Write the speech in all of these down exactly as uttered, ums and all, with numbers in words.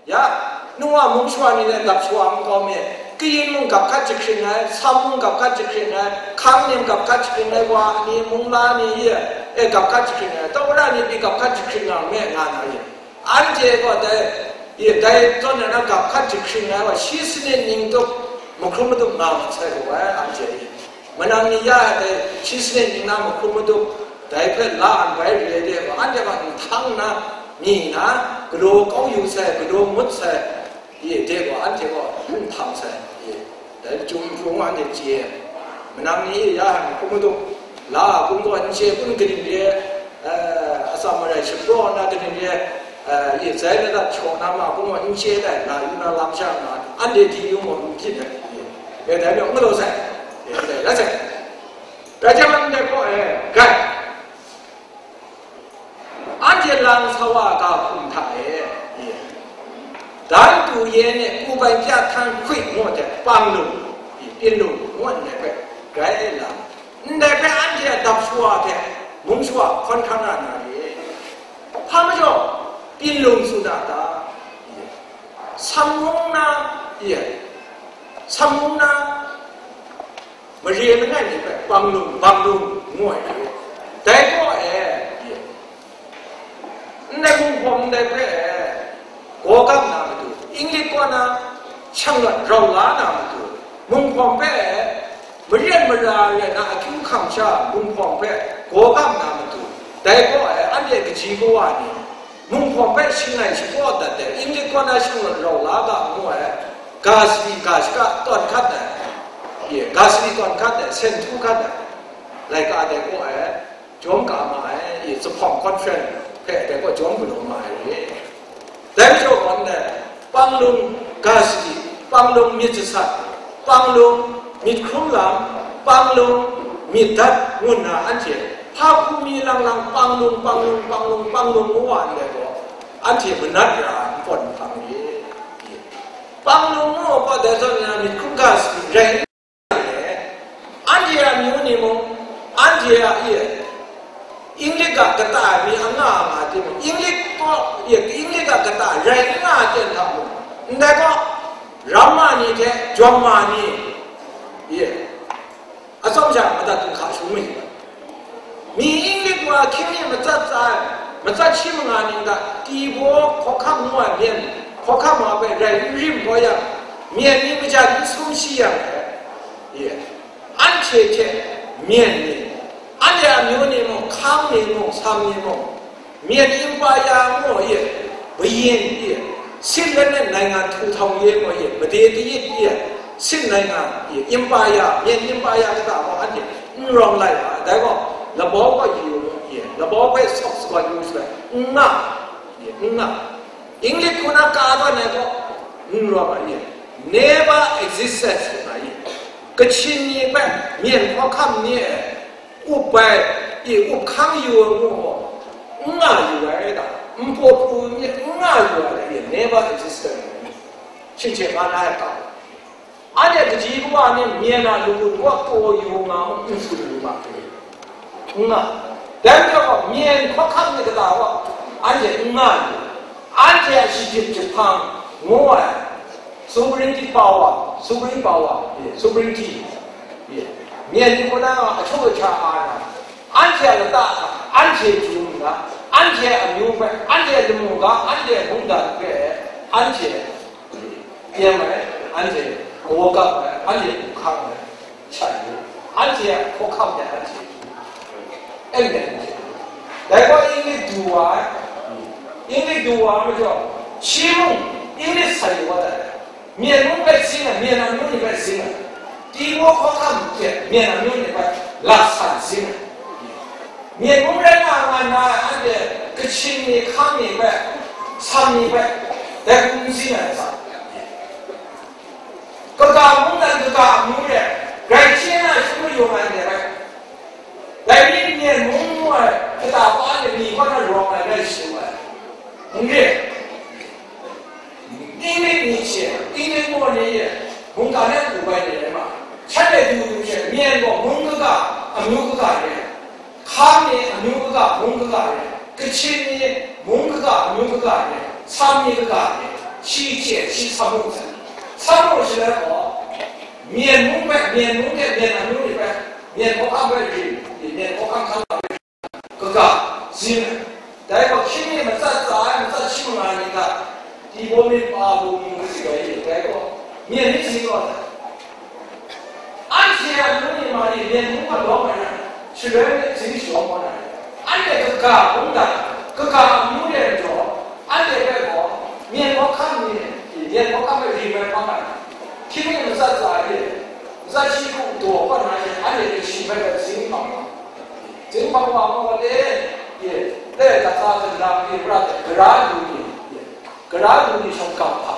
Ya, Noa mung shawa ni le gap shawa n kau mi, kayin mung gap hkat jahkring ai, Sam mung gap hkat jahkring ai, hkang ning gap hkat jahkring ai, wa ni, mung la ni, ye, e gap hkat jahkring ai, tawra ni pyi gap hkat jahkring nga me nga na ye. Anhte gaw dai, ye, dai zawn na gap hkat jahkring ai wa, shi sanit ning tup, mahkrum madup nga mat sai lu ai, anhte ye. Manang ni ya ai dai shi sanit ning na mahkrum madup, dai hpe la an bai re ai de, anhte gaw nhtang nna, mi na, galaw kau yu sai, galaw ngut sai, ye, de gaw, anhte gaw n hpang sai, ye, dai lachyum hpung anhte chye ai. Manang ni ya ai mahkrum madup, la a kun gaw n chye, kun kaning re, eh, atsam marai shapraw na kaning re, eh, ye, zai na dat hkyaw na ma kun gaw n chye dai, la yu na lam sha nga, anhte di yu gaw n hpyi ai, ye, dai me n galaw sai, ye, dai la sai. Rai jang, ndai gaw, eh, gai. Anhte lang sa wa ga hkum hta e, dan tu ye ne, ku bai pya htan hkwi ngu hte, pang lung, pyin lung ngu ndai hpe, grai la. Ndai hpe anhte a dap shawa hte, mung shawa hkawn hkang ra na re. Hpa majaw, pyin lung tsun a ta? Sam mung na, ye, Sam mung na, mare langai mi hpe, pang lung, bang lung, ngu ai re. Dai gaw e, ye, ndai mung hpawm ndai hpe e, gaw gam na matu, English kaw na shang rawt rau la na matu, mung hpawm hpe e, maren mara rai na akyu hkam sha mung hpawm hpe gaw gam na matu, dai gaw e, anhte kaji kawa ni, mung hpawm hpe shingai shapraw dat ai, English kaw na shang rawt rau la ga ngu ai, ga sadi ga shaka tawn hkat ai, ye, ga sadi tawn hkat ai, sen htu hkat ai, laika dai gaw e, jawm ka ma ai, ye, zuphpawng conference hpe dai gaw jawm galaw ma ai re. Dai majaw gaw ndai, panglung ga sadi, panglung myit jasat, panglung myit hkrum lam, panglung myit dat ngu nna anhte hpa hku mi lang lang panglung, panglung, panglung, panglung ngu wa ndai gaw, anhte manat ra ai npawt nhpang re. Panglung ngu gaw dai zawn na myit hkrum ga sadi rai anhte a amyu ni mung, anhte a, ye, English ga kata ai mi anga nga timung, English gaw, ye, English ga kata rai n nga ai ten hta mung, ndai gaw, ramma ni hte jawmma ni, ye, atsawm sha madat hkungga shangun mayu ai. Mi English wa hkying mi matsat tsa ai, matsat shi manga ning hta, Tibaw hkawhkam ngu ai myen hkawhkam wa hpe rai n rim kau yang, myen ni majan n sum shi yang, ye, anhte hte myen ni, anhte amyu ni mung, hkang ni mung, sam ni mung, မြန်မာ့ empire ငို့ ye, ဘုရင် ye, စစ်လက်နက်နိုင်ငံထူထောင်ရေး ငို့ ye, ဗဒေသရစ် ye, စစ်နိုင်ငံ ye, empire, မြန်မာ့ empire ကတာ ငို့ အန်တီ n rawng lai a, dai gaw, labau gaw yu, ye, labau hpe sawk sagawn yu shaloi, n nga, ye, n nga. English hku na ka tawn ai gaw, n rawng ai, ye, never existed, nga, ye. Kachin ni hpe, myen hkawhkam ni e, up bai, ye, up hkang yu ai ngu gaw, n nga yu ai da, npaw pru ni n nga yu ai da, ye, never existed. Shin che ma na ai ka. Anhte kaji kawa ni myen a lawu kaw taw yu nga mu, n tsun yu ma hte, n nga. Dai majaw gaw, myen hkawhkam ni kata gaw, anhte n nga yu. Anhte a shadip jahpang ngu ai, sovereignty power, sovereign power, sovereignty, myen ni kaw na a hkyu ahkya a na, anhte a lata hta, anhte htum nna, anhte a amyu hpe, anhte a lamu ga, anhte a mungdan hpe, anhte Pyeng ai, anhte gaw kap ai, anhte hku hkang ai, shat yu, anhte a hkawhkam de anhte hku, en de anhte hku. Dai gaw English du wa ai, English du wa ai majaw, shi mung English sa yu wa dat ai, myen mung bai sing ai, myen amyu ni bai sing ai, Tibaw hkawhkam hte myen amyu ni bai lat san sing ai. Myen mung rai nga nga nna, anhte Kachin ni, Hkang ni hpe, Sam ni hpe, dai hku n sing ai atsam, kaga mungdan kaga amyu re, grai hkye na shangun yu nga ndai bai. Dai ni myen mung ngu ai kata pa ni mi hpa na rawng ai rai shangun ai. N re. English ni hte, English maw ni e, mungga na du bai ni rai ma, shanhte du du hte, myen gaw mung kaga, amyu kaga re, Hkang ni amyu kaga, mung kaga re, Kachin ni mung kaga, amyu kaga re, Sam ni kaga re. Shi chye, shi sa mu sai. Sa mu shaloi gaw, Myen mung hpe, Myen mung hte Myen amyu ni hpe, Myen hkawhkam hpe rim, Myen hkawhkam hkang hpe rim, kaga, zin ai. Dai gaw, hkying mi matsat tsa ai, matsat shi manga ni hta, Ti baw mi pa baw mu katsing ai, dai gaw, Myen ni zin gaw ai. Anhte a amyu ni ma ni Myen mung gaw lawm ai na, shaloi mi zing shawng wa na, anhte kaga mungdan, kaga amyu de majaw, anhte hpe gaw Myen hkawhkam ni, Myen hkawhkam hpe rim ai hpang ai. Hkying mi matsat tsa ai, matsat shi hku daw kaw na she, anhte kashi hpe gaw zing hpang wa, zing hpang wa mu wa le, ye, le, kata, kata, ye, pra, gara du ni, ye. Gara du ni shawng gap hpa,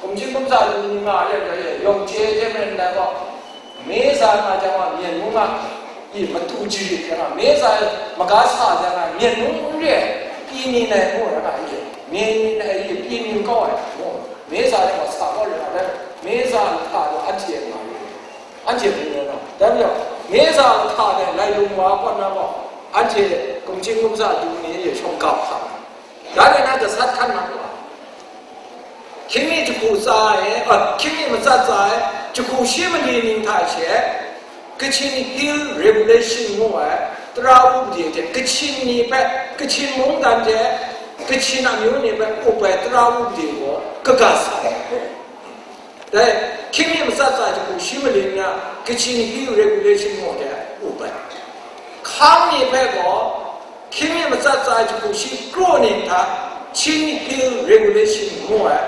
kumhkying kumsa du ni nga let ga e, yawng chye chye maren dai gaw, Myen sa nga jang wa, Myen mung a, i, matu jarit yang a, Myen sa maga sa yang a, Myen mung n re ai, pyi ni nai ngu ai, i, Myen ni nai, i, pyi ni kau ai, ngu, Myen sa yang wa sa kau re ai, Myen sa hta gaw anhte nga re, anhte hpung rai na, dai majaw, Myen sa hta de lai lung wa kaw na gaw, anhte kumhkying kumsa du ni e shawng gap hpa. Dan e na gasat hkan mat wa. Hkying mi jahku tsa ai, a, hkying mi matsat tsa ai, jahku shi mali ning hta she, Kachin Hill Regulation ngu ai, tara wupde hte, Kachin ni hpe, Kachin mungdan hte, Kachin amyu ni hpe up ai tara wupde gaw, kaga sa ai. Dai, hkying mi matsat tsa jahku shi mali ning na, Kachin Hill Regulation ngu hte up ai. Hkang ni hpe gaw, hkying mi matsat tsa ai jahku shi kru ning hta, Chin Hill Regulation ngu ai,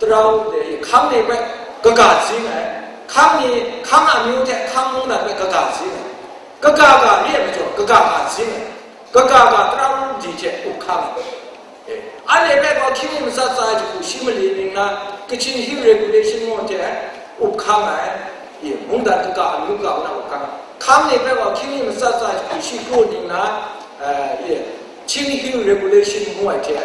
tara wupde e hkang ni hpe kaga zing ai, hkang ni, hkang amyu hte hkang mungdan hpe kaga zing ai, kaga ga re ai majaw, kaga ga zing ai, kaga ga tara wupde hte up hkang ai. Anhte hpe gaw hkying mi matsat tsa ai jahku shi mali ning na, Kachin Hill Regulation ngu hte up hkang ai, mungdan kaga amyu kaga na up hkang ai. Hkang ni hpe gaw hkying mi matsat tsa ai jahku shi kru ning na, Chin Hill Regulation ngu ai hte,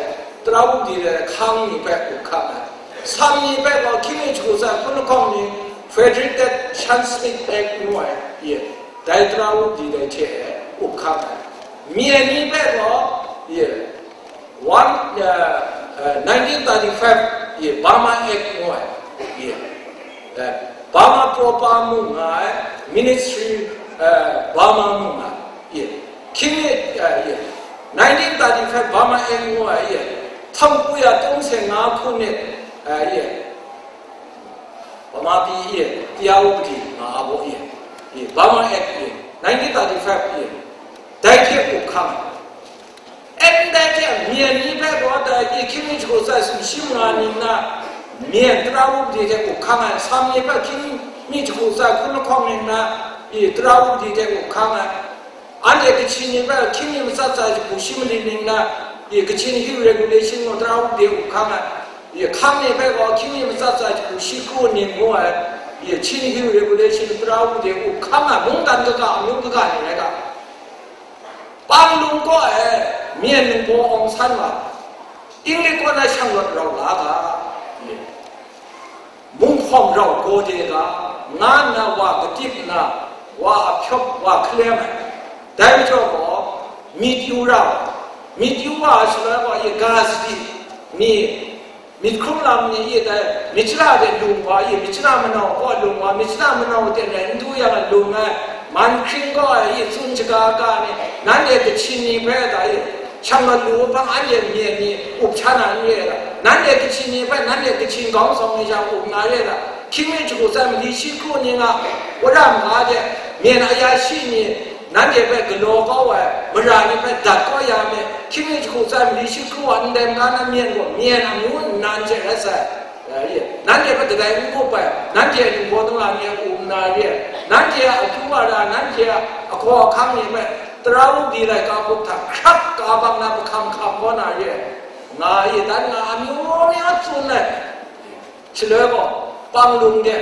tara wupde hkang ni hpe up hkang ai. Sam ni hpe gaw hkying mi jahku tsa ai hpun lahkawng ning, Federated Chan State Act ngu ai, dai tara wupde dai hte up hkang ai. Myen ni hpe gaw, one, uh, uh, nineteen thirty-five, ye, Burma Act ngu ai, ye, eh, Burma Proper mu nga ai, Ministry, eh, Burma mu nga ai, ye, hkying mi, eh, ye, nineteen thirty-five Burma Act ngu ai, ye, 1935ခုနှစ်, eh, ye, Burma Act, ye, တရားဥပဒေ nga ai, ye, ye, Burma Act, ye, nineteen thirty-five, ye, dai hte up hkang ai. Ndai hte Myen ni hpe gaw dai hkying mi jahku tsa ai sumshi manga ning na, Myen tara wupde hte up hkang ai, Sam ni hpe hkying mi jahku tsa ai hpun lahkawng ning na, i, tara wupde hte up hkang ai. Anhte Kachin ni hpe hkying mi matsat tsa ai jahku shi mali ning na, i, Kachin Hill Regulation ngu tara wupde up hkang ai. I, hkang ni hpe gaw hkying mi matsat tsa ai jahku shi kru ning ngu ai, i, Chin Hill Regulation tara wupde up hkang ai, mungdan kaga, amyu kaga ni rai ga. Panglung kaw e, Myen ningbaw awng san wa, Inglik kaw na shang rawt rau la ga, mung hpawm rau gaw de ga, nga nna wa kadip nna, wa a hpyawp, wa hkalem ai. Dai majaw gaw, myit yu ra, myit yu wa ai shaloi gaw, ye ga sadi ni, myit hkrum lam ni, ye dai, myit shara de lung wa, ye myit shara manau kaw lung wa, myit shara manau de rai n du yang lung ai, man hkring kaw ai, ye tsun shaga ga ni, nanhte Kachin ni hpe da, ye shang mat lu hpang anhte Myen ni up sha na n re ai, nanhte Kachin ni hpe, nanhte Kachin gawng sawng ni sha up na re ai, hkying mi jahku tsa ai mali shi kru ning a wora maga de, Myen a ya shi ni, nanhte hpe galaw kau ai, mara ni hpe dat kau ya me, hkying mi jahku tsa ai mali shi kru a ndai maga na Myen gaw, Myen amyu nnan hte rai sai. Nanhte hpe kadai n gup ai, nanhte a ningbaw tungla ni a um na re ai, nanhte a akyu ara, nanhte a ahkaw ahkang ni hpe tara wupde laika hkup hta hkrap ka bang na mahkam hkam kau na re ai, nga ye dan nga amyu myu tsun ai. Shaloi gaw, panglung de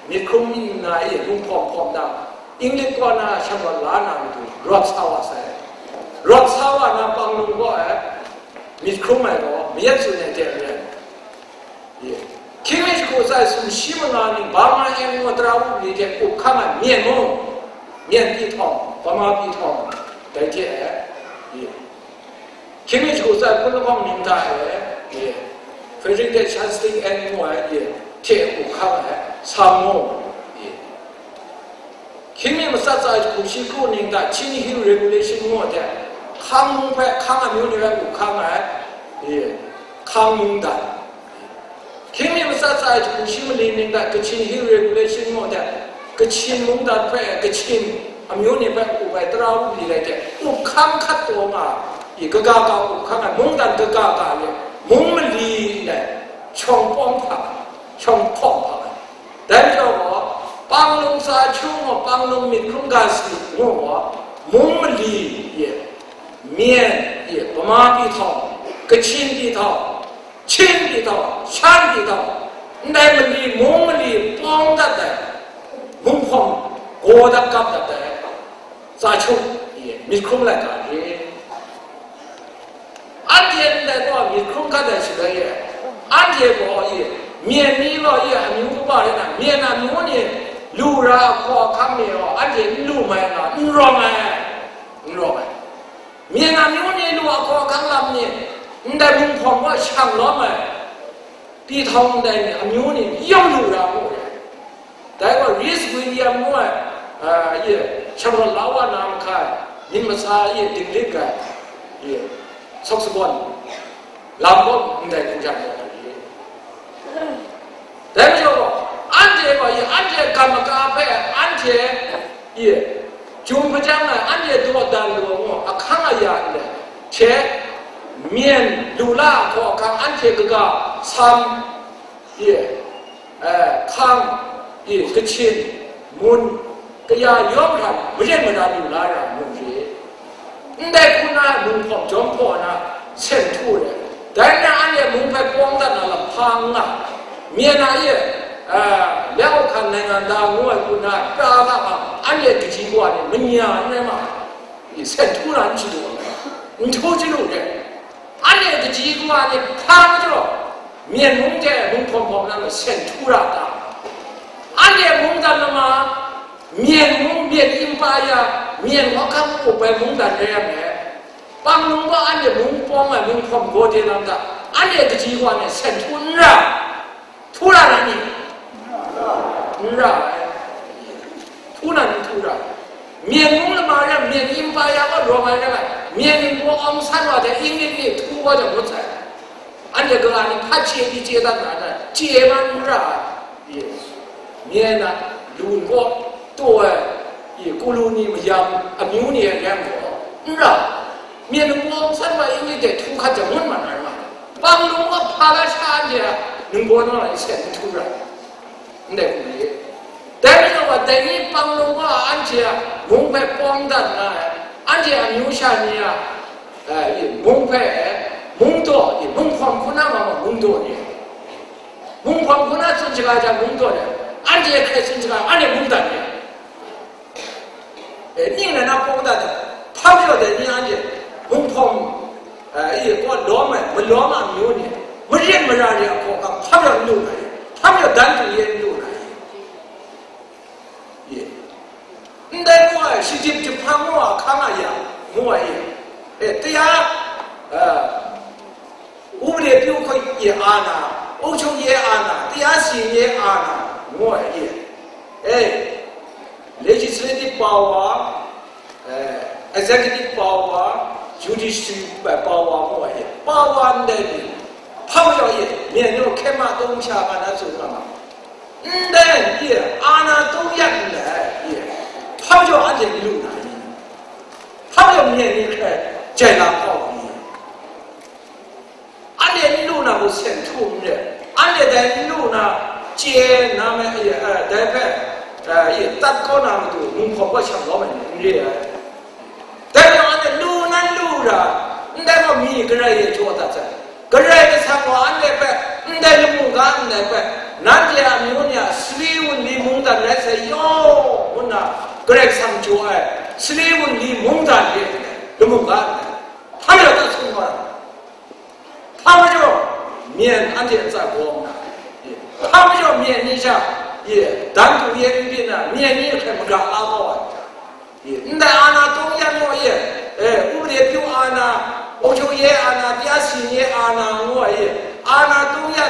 myit hkrum nna e, lung hpawm hpawm na, Inglik kaw na shang rawt la na matu, rawt sa wa sai. Rawt sa wa na panglung kaw e myit hkrum ai gaw, mayat tsun ai de re ai. Hkying mi jahku tsa ai sumshi manga ni Burma Act ngu tara wupde hte up hkang ai Myen mung, Myen pyi htawng, Burma pyi htawng, dai hte e, hkying mi jahku tsa ai hpun lahkawng ning hta e, Frederick the Chancellor ngu ai, ye, hte up hkang ai, Sam ngu, ye. Hkying mi matsat tsa ai jahku shi kru ning hta, Chin Hill Regulation ngu ai hte, Hkang mung hpe, Hkang amyu ni hpe up hkang ai, ye, Hkang mungdan. Hkying mi matsat tsa ai jahku shi mali ning hta, Kachin Hill Regulation ngu ai hte, Kachin mungdan hpe, Kachin amyu ni hpe up ai tara up li rai hte, up hkang hkat taw nga, i kaga ga up hkang ai, mungdan kaga ga le, mung mali ndai, shawng pawng hpa, shawng hkawng hpa ai. Dai majaw gaw, Panglung Tsa Hkyu gaw, Panglung myit hkrum ga si ngu gaw, mung mali ye, Myen ye, Bama pyi htau, Kachin pyi htau, Chin pyi htau, Shan pyi htau, ndai mali, mung mali pawng dat ai, mung hpawng gaw dat kap dat ai, Tsa Hkyu ye, myit hkrum laika re. Anhte ndai gaw myit hkrum hkat ai shaloi e, anhte gaw e, Myen ni gaw e, amyu kaba rai na, Myen amyu ni lu ra ai hkaw ahkang ni gaw anhte n lu mai nga, n rawng ai, n rawng ai. Myen amyu ni lu ai hkaw ahkang lam ni, ndai mung hpawng gaw shang lawm ai, pyi htau ndai ni amyu ni yawng lu ra mu re. Dai gaw Rhys Williams ngu ai, a, ye, shanglawt la wa na mahkai, myit masa ye dinglik ai, ye, sawk sagawn, lam gaw ndai hku sha gaw ai ye. Dai majaw gaw, anhte gaw ye, anhte gam maga hpe, anhte, ye, jum hpajang ai, anhte dawdan lu ai ngu, ahkang aya ndai, hte, Myen lu la ai hkaw ahkang, anhte kaga, Sam, ye, eh, Hkang, ye, Kachin, Mun, kaya yawng hkra, maren mara lu la ra mu re. Ndai hku na mung hpawng jawm hpaw na, sen htu re. Dai na anhte mung hpe pawng dat na lam hpa n nga. Myen a ye, eh, Liao Hkan Nainganda ngu ai hku na, pra hta hkang, anhte kaji wa ni manya n rai ma, sen htu na n chyalu, n htu chyalu re. Anhte kaji kawa ni hpa majaw, Myen mung hte mung hpawng hpawng na sen htu ra ta? Anhte mungdan lama, Myen mung, Myen Empire, Myen hkawhkam up ai mungdan rai yang e, Panglung gaw anhte mung pawng ai, mung hpawng gaw de lam ta? Anhte kaji kawa ni sen htu n ra? Htu ra na ni? N ra ai. Htu na ni htu ra? Myen mung lama rai, Myen Empire gaw rawng ai rai, Myen ningbaw Aung San wa hte English ni htu wa jang ngut sai. Anhte kaga ni hpa chye di chye dat na, chye ma n ra ai. Myen a lu ningbaw taw ai, i, colony mayam amyu ni a yang gaw, n ra. Myen ningbaw Aung San wa English de htu hkat jang ngut ma na rai ma. Panglung gaw hpa la sha anhte a ningbaw naw la i sen n htu ra. Ndai hku ni. Dai majaw gaw, dai ni Panglung gaw anhte a mung hpe pawng dat nga ai, anhte amyu sha ni a, eh, mung hpe, mung daw, mung hpawng hku na ma ma mung daw ni, mung hpawng hku na tsun shaga jang mung daw ni, anhte hkrai tsun shaga, anhte mung dat ni. E, ning rai na pawng dat ai, hpa majaw dai ni anhte, mung hpawng, e, e, kaw lawm ai, malawm a amyu ni, maren mara re a hkaw hkang, hpa majaw n lu na i, hpa majaw dan hkring ye n lu na i? Ye. Ndai ngu ai, shajip jahpang ngu a hkang a ya, ngu ai, e, taya, e, ဥပဒေပြုခွင့်ရဲ့အာဏာ, အုပ်ချုပ်ရေးအာဏာ, တရားစီရင်ရေးအာဏာ, ငို့ရဲ့, အဲ, legislative power, အဲ, executive power, judiciary power, ငို့ရဲ့, power နဲ့ power ရဲ့, မြန်လို့ ခဲမသုံးချာကဏ္ဍဆိုတော့မှာ, အဲ့ဒါကြီး အာဏာသုံးရပ်နဲ့ ကြီး ထောက်ကျော်အပ်တယ်လို့နိုင် ထောက်ကျော်မြင်နေတဲ့ ကျန်တာပေါ့ကြီး အဲ့ဒီလူနာကို ဆင့်ထုတ်နေတယ်။ အဲ့ဒီလူနာ ကျဲနာမည် အဲ့ဒါပဲ အဲ့ဒီတတ်ကောနာမတူ မူခေါ်ဘတ်ချံတော့မယ် နေရတယ်။ ဒါကြောင့် အဲ့ဒီလူနာလူရာ အဲ့ဒါက မီးကရရဲ့ ကြောတတ်တယ်။ ကရရဲ့ ဆံသွား အဲ့ဒီပဲ အဲ့ဒီလူက အဲ့ဒီပဲ နတ်ရဲ့ အမျိုးများ စလီးဝင်လီမုန်းတတ်တဲ့ စေရော ခုန ကရရဲ့ ဆံကျော် အဲ စလီးဝင်လီမုန်းတတ်တဲ့ လူက အဲ့ဒီ ဟာရတတ်ဆုံးသွားတာ။ ဘာမလို့ မြန်အန်တီအစကောင်းတာ။ ဘာမလို့ မြန်နေကြ။ တန်တူရဲ့ ပြင်းတာ မြန်နေတယ် မကအားတော့။ အဲ့ဒါ အာဏာသုံးရပ်လို့ရဲ့ အဲ ဥပဒေပြုအာဏာ၊ အုပ်ချုပ်ရေးအာဏာ၊ တရားစီရင်ရေးအာဏာလို့ရဲ့ အာဏာသုံးရ